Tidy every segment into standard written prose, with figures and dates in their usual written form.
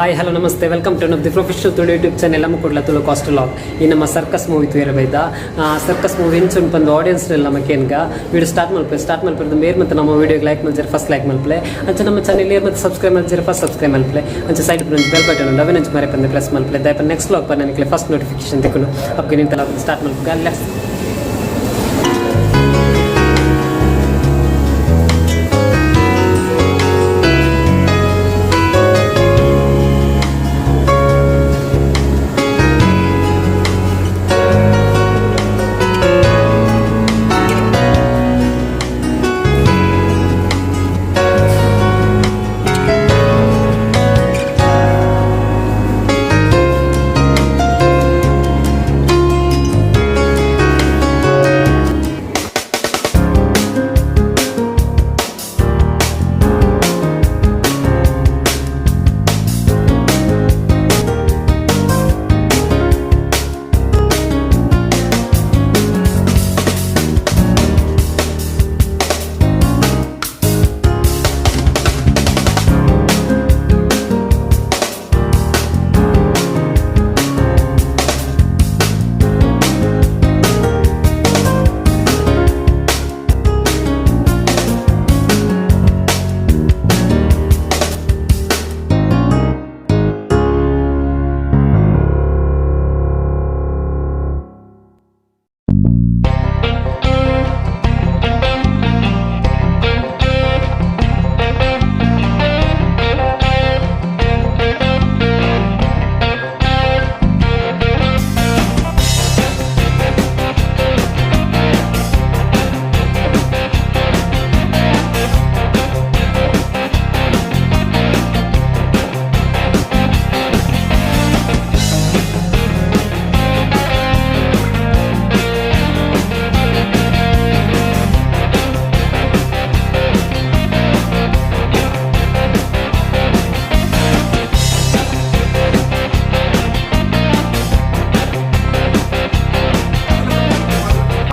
Hi hello namaste, welcome to the professional Tulu YouTube channel. ನಮ್ಮ ಕುಡ್ಲ ತುಳು ಕಾಸ್ಟಲಾಗ್. ಈ ನಮ್ಮ ಸರ್ಕಸ್ ಮೂವಿ ತೂಯರ ಬೈದ. ಸರ್ಕಸ್ ಮೂವಿ ಇಂಚುಂಡು ಪಂದ್ ಆಡಿಯನ್ಸ್ ನಮ್ಮ ಕೇನ್ಗ. ವಿಡಿಯೋ ಸ್ಟಾರ್ಟ್ ಮಲ್ಪೆ. ಸ್ಟಾರ್ಟ್ ಮಲ್ಪೆ ಮೇರ್ ಮತ್ತು ನಮ್ಮ ವಿಡಿಯೋಗೆ ಲೈಕ್ ಮಲ್ಜರ್, ಫಸ್ಟ್ ಲೈಕ್ ಮಲ್ಪಲೆ. ಅಂಚ ನಮ್ಮ ಚಾನೆಲ್ ಏರ್ ಮತ್ತು ಸಬ್ಸ್ಕ್ರೈಬ್ ಮಲ್ಜರ್, ಫಸ್ಟ್ ಸಬ್ಸ್ಕ್ರೈಬ್ ಮಲ್ಪಲೆ. ಅಂಚ ಸೈಡ್ ಬೆಲ್ ಬಟನ್ ಉಂಡು, ಅವೆನಂಚ ಮರೆ ಪಂದ್ ಪ್ರೆಸ್ ಮಲ್ಪಲೆ. ದಯಪ ನೆಕ್ಸ್ಟ್ ವ್ಲಾಗ್ ಪನ್ನ ಫಸ್ಟ್ ನೋಟಿಫಿಕೇಶನ್ ತಿಕ್ಕುನು. ಅಪ್ಗೆ ನಿಂತಲ್ಲ ಸ್ಟಾರ್ಟ್ ಮಲ್ಪುಗ. Let's.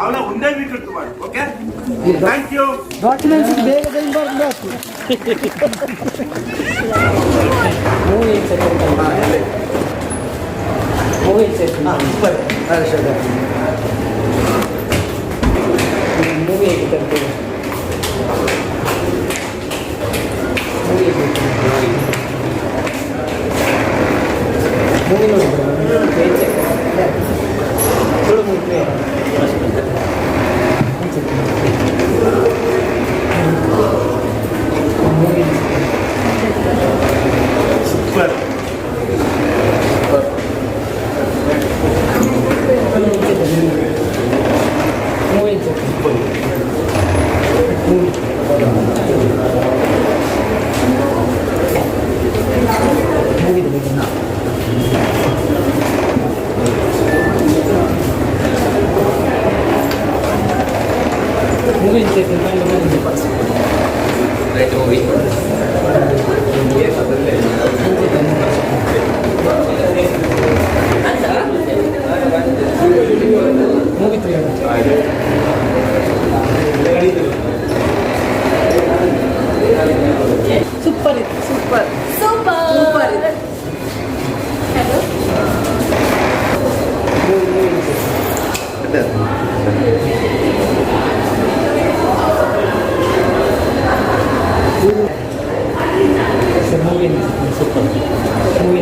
ಅವಳ ಒಂದೇ ವಿಕೆಟ್ ಮಾಡಿ. Okay, thank you. Documents ಬೇಗ ಸೈನ್ ಬರಬೇಕು. ಮೂವಿ ಮೂವಿ ಮೂವಿ ಹೇಗಿತ್ತು? ಮೂವಿ ಹೇಗಿತ್ತು? ಮೂವಿ ನೋಡಿದ್ರು? Tulu movie. Movie super. Movie. Movie movie right movie. Movie. Super ಇತ್ತು, ಸೂಪರ್ ಸೂಪರ್ ಸೂಪರ್ ಇದೆ. ಹಲೋ. Movie super. Movie.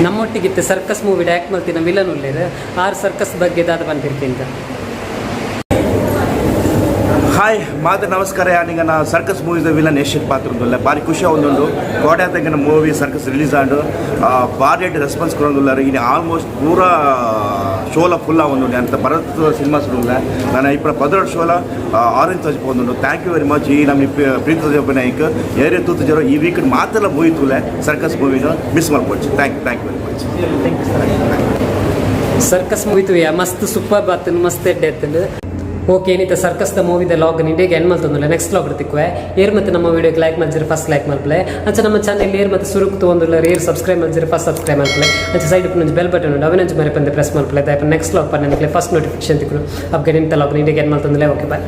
ನಮ್ಮೊಟ್ಟಿಗಿತ್ತು ಸರ್ಕಸ್ ಮೂವಿ ಆ್ಯಕ್ಟ್ ಮಲ್ತಿನ ವಿಲನ್ ಉಲ್ಲೇರು. ಆರ್ ಸರ್ಕಸ್ ಬಗ್ಗೆ ದಾದ ಪನ್ಪಿರ್ಕಿಂತ. ಹಾಯ್ ಮಾತ ನಮಸ್ಕಾರ. ಯಾನಿಗ ನಾ ಸರ್ಕಸ್ ಮೂವೀಸ್ ವಿಲನ್ ಯಶ್ ಪಾತ್ರ. ಭಾರಿ ಖುಷಿ ಒಂದೊಂದು ಕೋಡೆ ತಗ್ಗಿನ ಮೂವಿ ಸರ್ಕಸ್ ರಿಲೀಸ್ ಆಂಡು. ಭಾರಿ ರೆಸ್ಪಾನ್ಸ್ ಕೊಡೋದಿಲ್ಲ. ಇನ್ನು ಆಲ್ಮೋಸ್ಟ್ ಪೂರಾ ಶೋಲ ಫುಲ್ ಒಂದುಂಡು ಅಂತ ಭರತ್ ಸಿನಿಮಾಸ್ ಉಲ್ಲ. ನಾನು ಇಪ್ಪರ 12 ಶೋಲ orange Toj ಒಂದುಂಡು. Thank you very much. ಈ ನಮ್ಮ ಪ್ರೀತಿ ನಾಯಕ್ ಏರಿಯಾ ತೂತು ಜರೋ. ಈ ವೀಕ್ ಮಾತೆಲ್ಲ ಮೂವಿ ತೂಲೆ. ಸರ್ಕಸ್ ಮೂವಿನ ಮಿಸ್ ಮಾಡ್ಕೊಡ್ಸಿ. Thank you, thank you very much. Thank you sir. Circus movie ತೂಯ, ಮಸ್ತ್ ಸೂಪರ್ ಬಾತನ್, ಮಸ್ತ್ ಎಡ್ಡೆ ಎತ್ತಂಡು. ಓಕೆ, ಏನಿತ್ತ ಸರ್ಕಸ್ the ಮೂವಿದ ಲಾಗ್ ಇಂಡಿಯಾಗೆ ಎಂಡ್ ಮಲ್ತೊಂದುಲ್ಲ. ನೆಕ್ಸ್ಟ್ ಲಾಗ್ ತಿಕ್ಕುವೆ. ಏರ್ ಮತ್ತೆ ನಮ್ಮ ವಿಡಿಯೋಗೆ ಲೈಕ್ ಮಲ್ಜಿರ ಫಸ್ಟ್ ಲೈಕ್ ಮಲ್ಪಲೆ. ಅಂಚ ನಮ್ಮ ಚಾನೆಲ್ ಏರ್ ಮತ್ತೆ ಸುರುಕ್ ತಗೊಂಡುಲ್ಲ, ಏರ್ ಸಬ್ಸ್ಕ್ರೈಬ್ ಮಲ್ಜಿರ ಫಸ್ಟ್ ಸಬ್ಸ್ಕ್ರೈಬ್ ಮಲ್ಪಲೆ. ಅಂಚ ಸೈಡ್ ಒಂಜಿ ಬೆಲ್ ಬಟನ್ ಉಂಡು, ಅವಿನಂಚು ಮರೆ ಪಂದೆ ಪ್ರೆಸ್ ಮಲ್ಪಲೆ. ದಾಯೆ ನೆಕ್ಸ್ಟ್ ಲಾಗ್ ಪನ್ನ ಫಸ್ಟ್ ನೋಟಿಫಿಕೇಶನ್ ತಿಕ್ಕುನು. ಅಪ್ಗೆ ನಿಂತ ಲಾಗ್ ಇಂಡಿಯಾಗೆ ಎಂಡ್ ಮಲ್ತೊಂದುಲ್ಲ. Okay, bye.